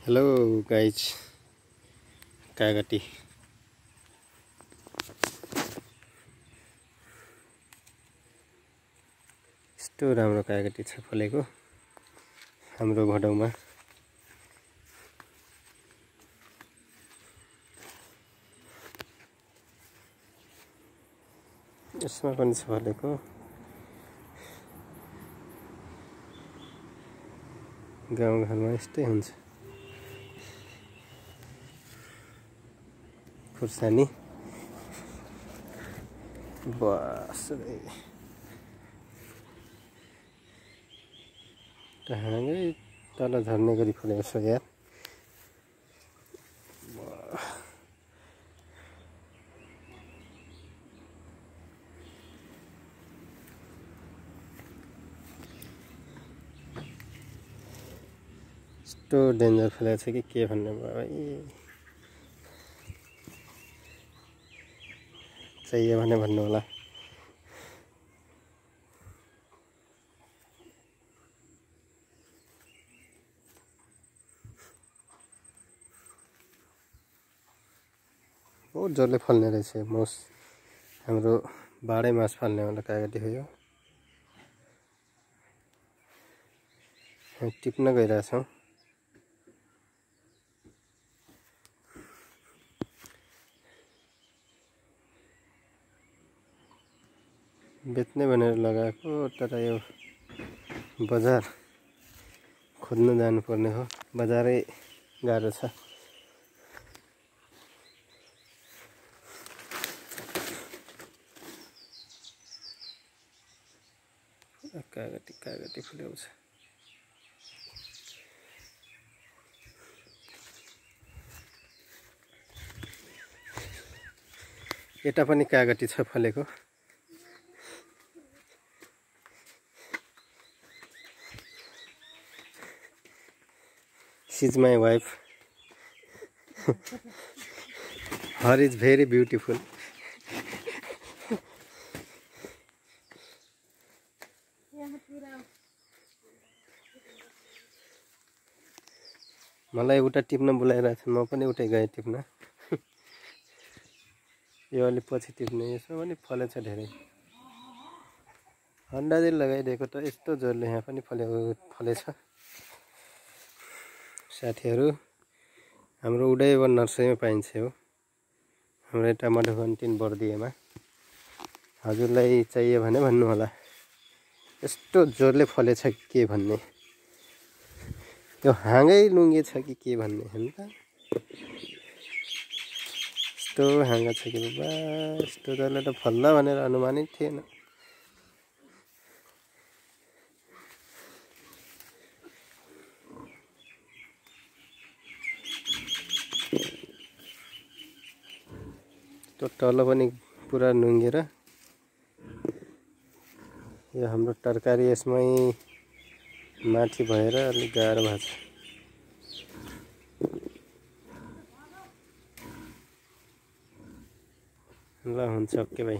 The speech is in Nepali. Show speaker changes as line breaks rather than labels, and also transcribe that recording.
हेलो गाइज, कागती यस्तो राम्रो कागती छ फलेको हाम्रो भडौमा। यसमा पनि छ फलेको। गाउँघरमा यस्तै हुन्छ। खुर्सानी बस हाँगै तल झर्ने गरी फलेको छ यार। यस्तो डेन्जर फलेको छ कि के भन्ने भयो भाइ। चाहियो भने भन्नु होला। बहुत जसले फल्ने रहेछ। हाम्रो बाह्रै मास फल्ने वाला कागती हो यो। टिप्न गइरहेछौँ। बेच्ने भनेर लगाएको, तर यो बजार खोज्न जानुपर्ने हो। बजारै गाह्रो छ। कागती फुलेको छ। यता पनि कागती छ फलेको। She's my wife. Her is very beautiful. मलाई उता टिप्न बोलाइरहेको छ, म पनि उतै गएँ टिप्न। यो अलि पछि टिप्ने। यसमा पनि फलेछ धेरै। अन्दाजले लगाइदिएको त यस्तो जोरले यहाँ पनि फलेछ। साथीहरू, हाम्रो उदयवन नर्सरीमा पाइन्छ हो। हाम्रो यता मधुबन बर्दियामा। हजुरलाई चाहियो भने भन्नु होला। यस्तो जोरले फलेछ के भन्ने। यो हाँगै लुङ्गे छ कि के भन्ने हेर्नु त। यस्तो हाँगा छ कि बाबा, यस्तो जसले त फल्ला भनेर अनुमानै थिएन। त्यो तल पनि पुरा नुङ्गेर। यो हाम्रो तरकारी यसमै माथि भएर अलिक गाह्रो भएको छ। ल हुन्छ, ओके भाइ।